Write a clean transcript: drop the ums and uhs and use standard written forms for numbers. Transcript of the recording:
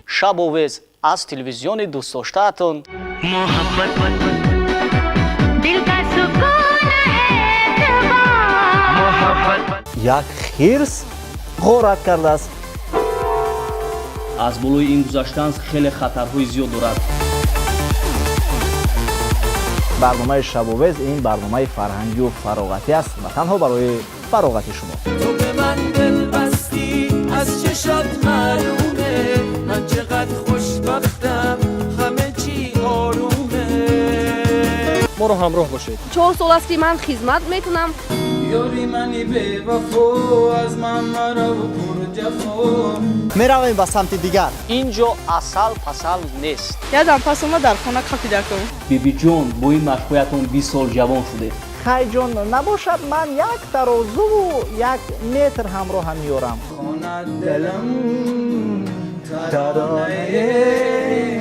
Шабовез аз телевизиони дӯстдоштаатон. मोहब्बत दिल का सुकून है एतबार। मोहब्बत Як хирс ғорат кардааст. Аз болои ин гузаштан хеле хатарҳои зиёд дорад. Барномаи «Шабовез» ин барномаи фарҳангию фароғатӣ аст ва танҳо барои фароғати шумо. تو به من دل بستی، از چشات معلومه. من چقدر خوشبختم، همه چی آرومه. Моро ҳамроҳ бошед. 4 сол аст, ки ман хизмат мекунам. یاری منی بی وفا، از من مرو پر جفا. Меравем ба самти дигар. Ин ҷо асал пасал нест. Ядам пас омад, дар хона қапида кун. Бибиҷон, бо ин машқҳоятон 20 сол ҷавон шудед. Хайҷон, набошад, ман як тарозуву як метр ҳамроҳам меорам. خواند دلم ترانه.